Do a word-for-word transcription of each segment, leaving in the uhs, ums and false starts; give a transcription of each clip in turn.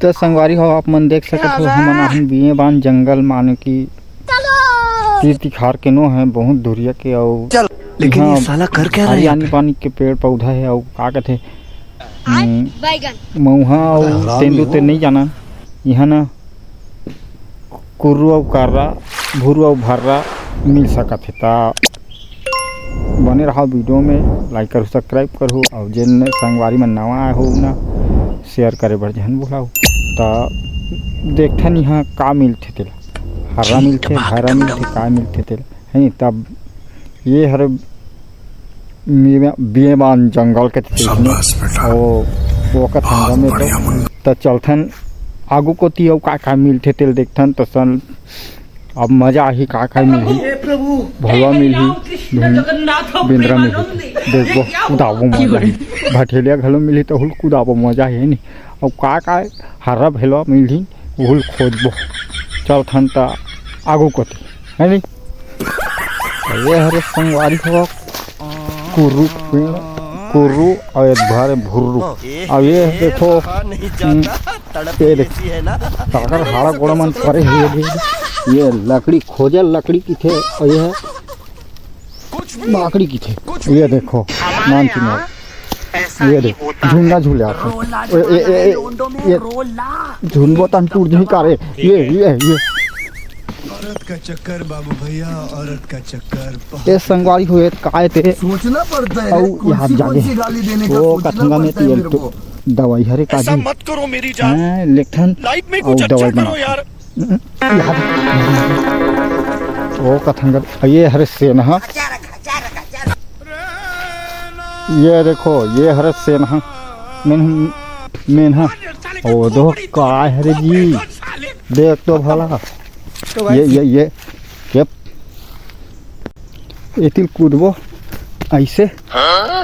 तो संगवारी हो, आप मन देख सकत हो, हमन आहन बियेबान जंगल, माने कि तीर तिखार के नो है, बहुत दूरिया के। अउ चल, लेकिन ये साला कर क्या रहा है यहाँ पे? हरियानी पानी के पेड़ पौधा है, अउ का कहते, हम्म, मऊहा अउ तेंदू ते नहीं जाना। यहाँ ना कुर्रू अउ कर्रा, भुर्रू अउ भर्रा मिल सकत हे। ता बने रहा वीडियो में, लाइक करू, सब्सक्राइब करू, अउ जेन संगवारी मन नवा आए हो ना, शेयर करे बर झन भुलाओ। ता देखथन यहाँ का मिलथे तेला, हर्रा मिलथे, भर्रा मिलथे, का मिलथे तेला, है नी? तब ये हर बियेबान जंगल के तीर में। ओ, ओ कथंगा में तो, त चलथन आगू कोती, अउ का का मिलथे तेल देखथन। त सन अब मजा आही, का का मिलही। भलवा मिलही, बेंदरा मिलही, देखबो, कुदाबो, मजा आही। भठेलिया घलो मिलही, त हुल कुदाबो, मजा आही नी। अउ का का हरा भेलवा मिलही, हुल खोजबो। चलथन त आगू कोती, है नी? ये हरे संगवारी हो, कुर्रू पेड़, कुर्रू अउ एक भरे भुर्रू। अब ये देखो, हम्म, ये देखो, काकर हाड़ा गोड़ा मन परे हे। ये लकड़ी खोजे, लकड़ी किथे, अउ ये लाकड़ी किथे। ये देखो, मान की मार। ये देख, झूलना झूले आप। ए, ए, ए, ए, ये झुलबो तन टूट जही का रे। ये, ये, ये। औरत का चक्कर बाबू भैया, औरत का चक्कर। ए संगवारी हो, ये काय ते? सोचना पड़ता है, अउ कौन यहाँ सी, कौन जागे। सी गाली देने का, ओ सोचना कथंगा में पड़ता है तेल मेरे तो को। दवाई हरे ऐसा काजी। मत करो मेरी जान। हैं, लेखन लाइफ में अउ कुछ अच्छा दवाई करो बना। यार। ओ कथंगा, ये हरे सेनहा। ये देखो, ये हरे सेनहा। मेन-, मेनहा। ओ दो, काय हरे जी? देख तो भला। ये, ये, ये। ये एतिल कूदबो ऐसे। हाँ?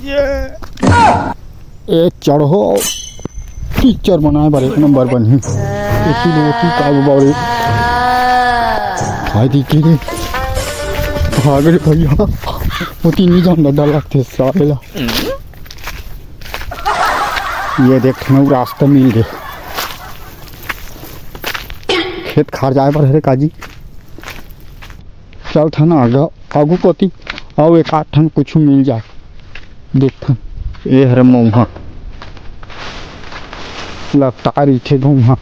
ये ए चढ़ो, पिक्चर बनाए बर एक नंबर बनही। एतिल ओतिल का बाबरे। हाय दी की रे। भाग रे भैया। ओती नहीं जान, डर लगथे साले ला। ये देख, नौ रास्ता मिल गए। खेत खार जाए बर हरे काजी। चलथन आगा, आगू कोती, अउ एक आध ठन कुछु मिल जाए। देखथन, ए हरे मउहा। लपटाए रहिथे घुमहा।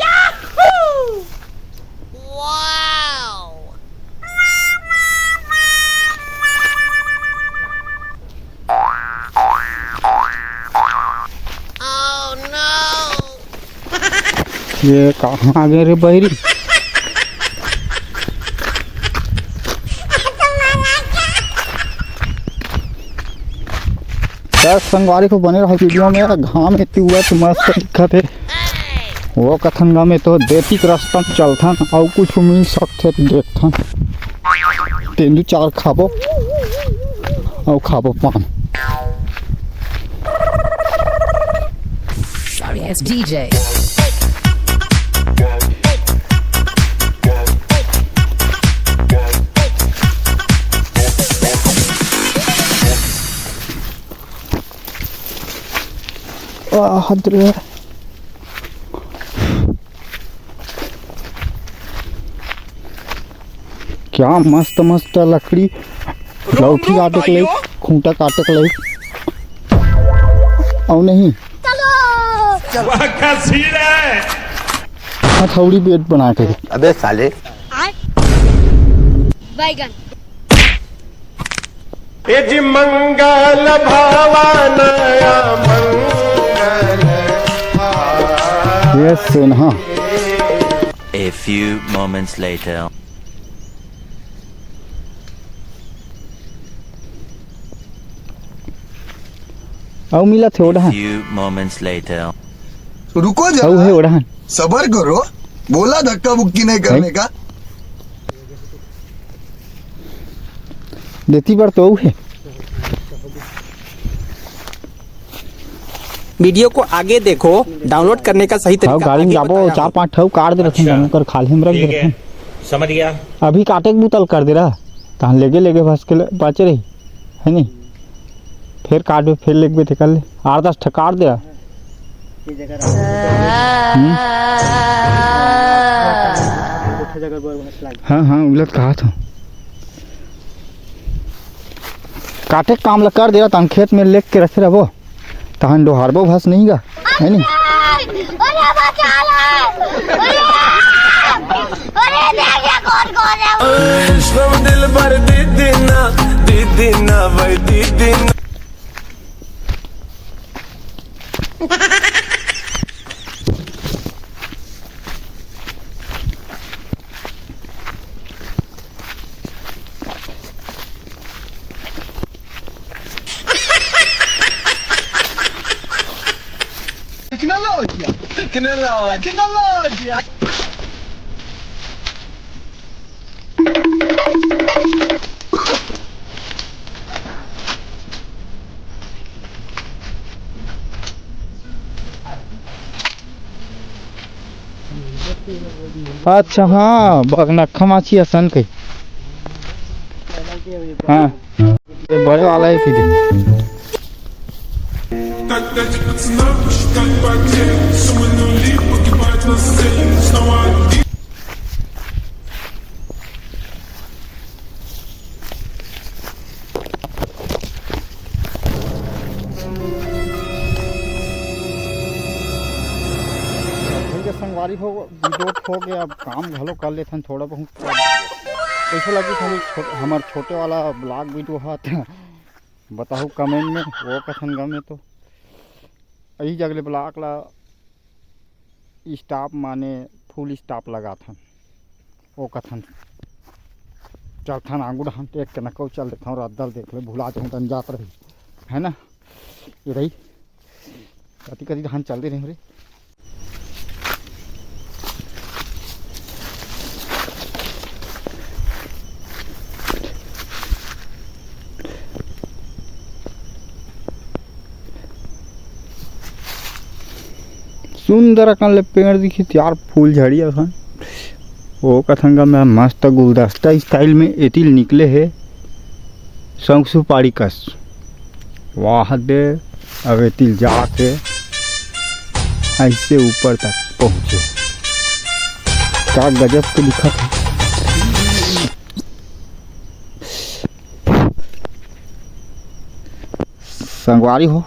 Yahoo! Wow! Oh no! ये कहाँ आ गए रे बहिरी? त संगवारी हो, बने रहो वीडियो में। घाम एती हुआ तो मस्त दिखत हे। वो कथन गा में तो देती के रास्ता में चलथन, अउ कुछ मिल सकथे तो देखथन। तेंदू चार खाबो, अउ खाबो पान। Sorry, it's D J. आ, हद रे। क्या मस्त मस्त लकड़ी, लौठी काटे के लाइक, खूंटा काटे के लाइक, अउ नहीं वाह, क्या सीन है? हथौड़ी बेट बना के। अबे साले। बैगन। ए जी मंगल भवन मंगल। ये सुन, हाँ। A few moments later. अउ मिलत हे ओढ़ा। Few moments later. रुको जरा। अउ हे ओढ़ा। सबर करो, बोला धक्का मुक्की नहीं करने का। देती बर तो अउ हे। वीडियो को आगे देखो, डाउनलोड करने का सही तरीका हाँ, गाड़ी में आगे जाबो, बताया चार हूँ। पांच ठो काट दे रथे, अच्छा। ओकर खाल्हे में रख दे रथे। समझ गया। अभी काटे के बुतल कर दे रहा, तहन लेगे लेगे भस के ले-, बाचे रही, है नी? फिर काटबे, फिर लेगबे ते कर ले, आठ दस ठो काट दे रहा। हम्म। हाँ, हाँ, उलत कहा था। काटे के काम ला कर दे रहा, तहन खेत में लेग के रखे रहबो। तहन डोहारबो भस नहीं गा, है नी? अरे, अरे, बचा ले। अरे, अरे, देख ये कौन, कौन है? इश्क दिल भर दीदी ना, दीदी ना, भाई दीदी ना। Tecnologia! Tecnologia! Tecnologia! अच्छा, हाँ, बगनखा माछी असन कही। हाँ, ये बड़े वाला है कि दे। ठीक है संगवारी हो, वीडियो हो गया, अब काम घलो कर लेथन थोड़ा बहुत। कैसे लगी हमारी छो-, हमार छोटे वाला ब्लॉग वीडियो हा, त बताहू कमेंट में, वो कथन गमे तो यही जगले ब्लॉग ला स्टॉप माने फुल स्टॉप लगाथन, वो कथन चलथन आगू डहन, एक के नकौ चल देथन, रद्दल देख ले, भुला जाऊँ तन जात रही, है ना? ये रही, कति कति डहन चल दे रही रे। सुंदर अकन ले पेड़ दिखिस यार, फूलझड़ी असन। ओ कथन गा मैं मस्त गुलदस्ता स्टाइल में एती ले निकले हे शंख सुपारी कस। वाह दे, अब एती ले जाके ऐसे ऊपर तक पहुँचे। का गजब के दिखत हे। संगवारी हो,